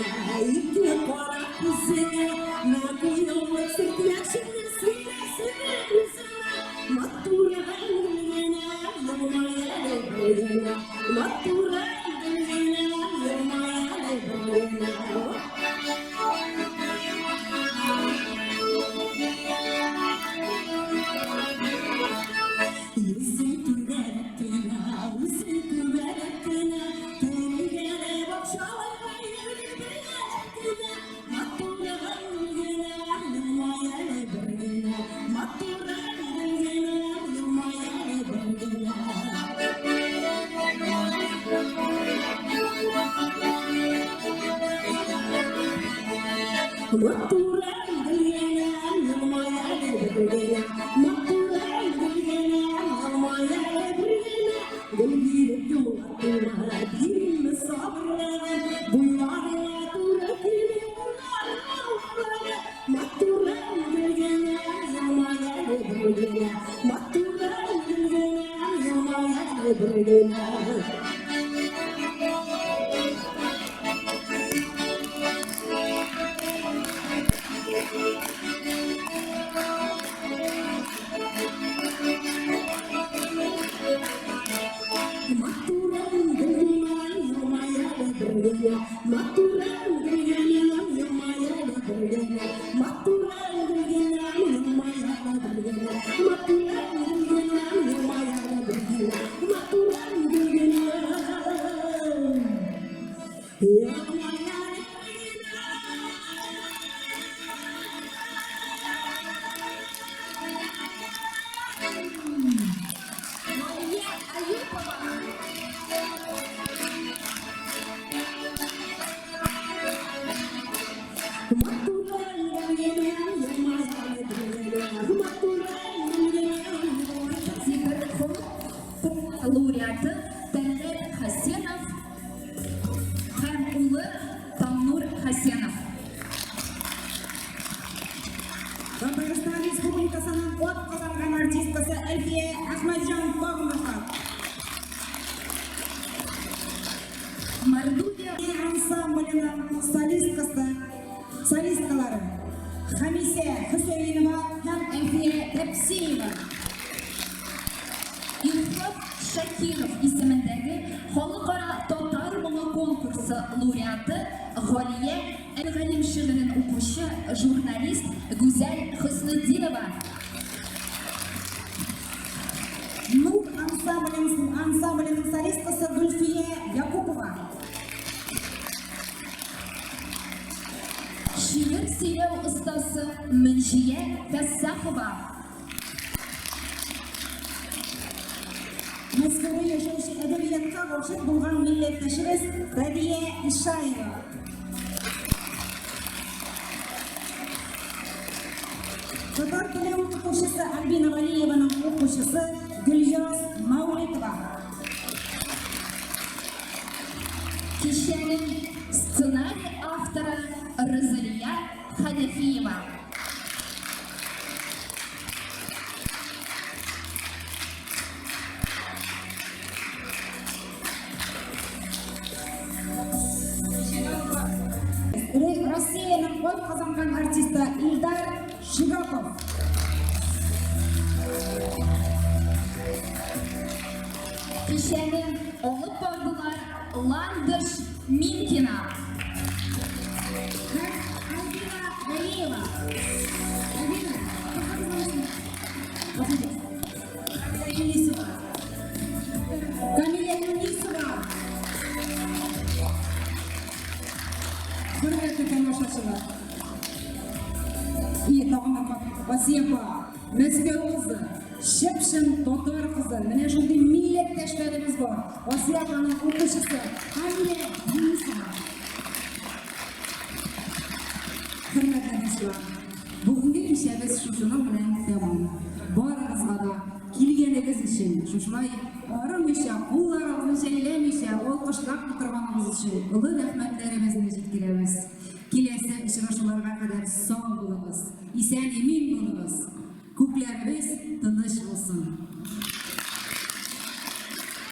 генә, ике кара күзеңә, мә куюлык сөрт яшеңне сөйләсен үзеңә. Матураган гел генә, елмай әле бер генә, матураган гел генә, елмай әле бер генә. Йөзең түгәрәк кенә, үзең түгәрәк кенә, тәрбияләп акчаларга йөри бергәләп кенә, матураган генә, елмай әле бер генә, матураган генә, елмай әле бер генә. Матураган генә, елмай әле бер генә, матураган генә, елмай әле бер генә, гөл биреп юлга тура, бирме сабырлыгын, буйларыңа туры килми урларыңа урлары, матураган генә, елмай әле бер генә, матураган генә, елмай әле бер генә. Матурам гөлгенә, елмай әле бер генә, матурам гөлгенә, елмай әле бер генә, матурам гөлгенә, елмай әле бер генә, матурам гөлгенә, елмай әле бер генә, матурам гөлгенә. Елмай әле бер генә. Мария Аюпова. Матурам гөлгенә, елмай әле бер генә, матурам гөлгенә, елмай Тимер лауреаты Тәлгать Хәсенов һәм улы Тамнур Хәсенов. Татарстан Республикасының атказанган артисткасы Әлфия Әхмәтҗан тагын бер кат. Мордовия ансамбленең солисткасы, солисткалары Хамисә Хөсәенова һәм Әлфия Тәпсиева. Илфат Шакиров исемендәге Халыкара татар моңы конкурсы лауреаты Галия Әл-Галим шигырен укучы журналист Гүзәл Хөснетдинова. Нур ансамбленең ансамбленең солисткасы Гөлфия Якупова. Шигырь сөйләү остасы Мөнҗия Фәссахова. Мәскәүдә яшәүче әдәбиятка гашыйк булган милләттәшебез Рәдия Ишаева. Татар теле укытучысы Альбина Валиеваның укучысы Гөльяз Мәүлетова. Кичәнең сценарий авторы Розалия Хәнәфиева. Россиянең атказанган артисты Илдар Шигапов. Кичәне алып бардылар Ландыш Минкина. Һәм Альбина Галиева. Альбина, Камиля Юнисова. Камиля Юнисова. Хөрмәтле тамашачылар. И тагын бер кат Асия апа, Мәскәү кызы, чып-чын татар кызы. Менә шундый милләттәшләребез бар. Асия апаның укучысы Камилә Юнисова. Хөрмәтле дуслар, бүгенге кичәбез шушының белән тәмам. Барыгызга да килгәнегез өчен, шушылай арымыйча, кулларыгызны жәлләмичә, алкышлап утырганыгыз өчен олы рәхмәтләребезне җиткерәбез. Киләсе очрашуларга кадәр сау булыгыз!